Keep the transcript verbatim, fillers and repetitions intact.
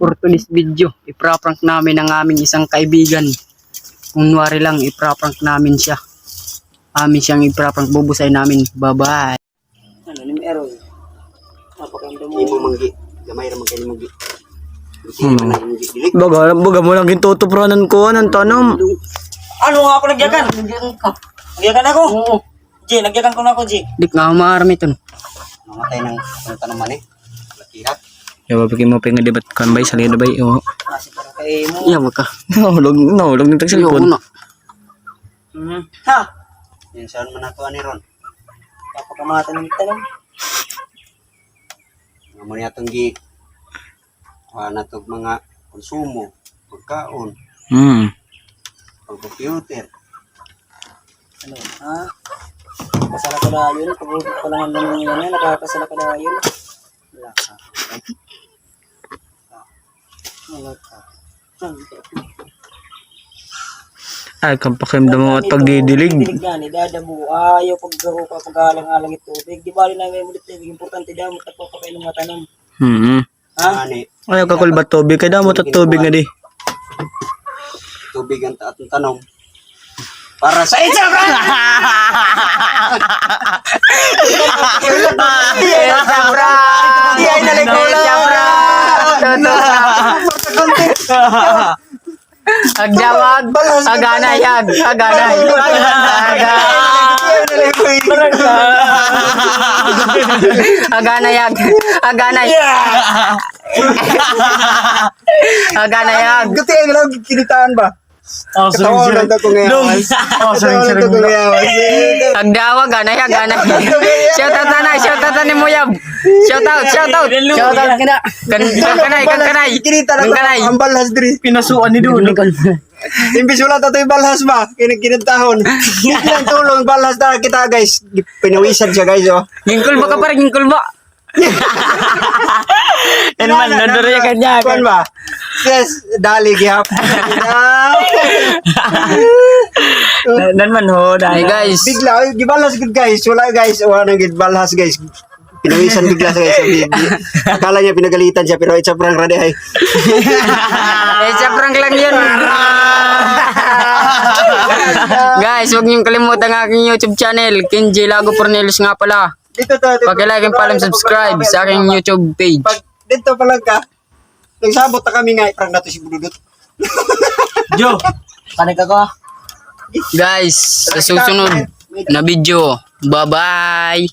For today's video, ipra-prank namin ang aming isang kaibigan. Kunwari lang, ipra-prank namin siya. Amin siyang ipra-prank, bubusay namin. Bye-bye. Ano ni Meron? Napakanda mo. Imo manggi. Gamay ra man kay manggi. Ano? Baga, baga mo lang gintutupranan ko, anong tanom? Ano nga ako nagyakan? Nagyakan ako? Oo. G, nagyakan ko na ako, G. Dik nga, umaarmi ito. Mamatay ng, ng tanaman eh. Laki ha? Yawa, piki mo pa nga dibat kan bay, salida bay, oo. Kasi para kay mo. Yawa ka. Nahulog, nahulog ng cellphone. Yawa na. Mhm. Ha? Yan, saan man ako ani ron? Papakamata ng tanom. Nga mo niya itong gi-, kuha na itong mga konsumo, pagkaon, hmm, pag-computer. Ano, ha? Kasala ka na yun? Pag-, pag-, pag-, ano, nakakasala ka na yun? Wala ka. Ay, kan pakiramdam mo at pagdidilig. Didilig na, ni dada mo. Ayaw pag-, pag-alang-alang ito. Di bali na may mulit, importante daw, magtagpapakainom nga tanom. Hmm. Ha? Ani. Ayaw kakulba tubig, kay damo ta tubig nga di. Tubig ang ta-, atong tanom. Para sa isa, bro! Isa, bro! Di ay naligo lang. Isa, bro! Agdawag, aganay, ag-, aganay. Aganay, ag-, aganay. Aganay, ag-. Guti ay lang kinitaan ba? Oh, sorry, sorry. Katawa lang ako ngayon. Oh, sorry, sorry. Katawa lang ako ngayon. Agdawag, aganay, aganay. Shout out, anay, shout out, anay, Muyab. Shout out, shout out. Shout out, kana. Kan-, kan-, kanay, kan-, kanay. Kinita na kanay. Ang balhas diri. Pinasuan ni Dudut. Imbis wala ta toy balhas ba? Kinig-, kinintahon. Ang tulong, balhas na kita, guys. Pinawisan siya, guys, oh. Gingkol ba ka, pare? Gingkol ba? Yan man, nandun rin ka niya. Kuwan ba? Yes, dali, gihap. Nan man ho, dali. Hey, guys. Bigla, ay, gibalhas gud, guys. Wala, guys. Wala nang gibalhas, guys. Pinawisan bigla siya, guys. Akala niya pinagalitan siya, pero it's a prank, rade, ay. It's a prank lang yun. Guys, huwag niyong kalimutan ang aking YouTube channel, Kenji Lago Fornelos nga pala. Dito to, dito. Paki-like and follow and subscribe sa aking YouTube page. Pag dito pa lang ka, nagsabot na kami nga, i-prank nato si Bududot. Jo, panik ako, ah. Guys, sa susunod na video. Bye-bye.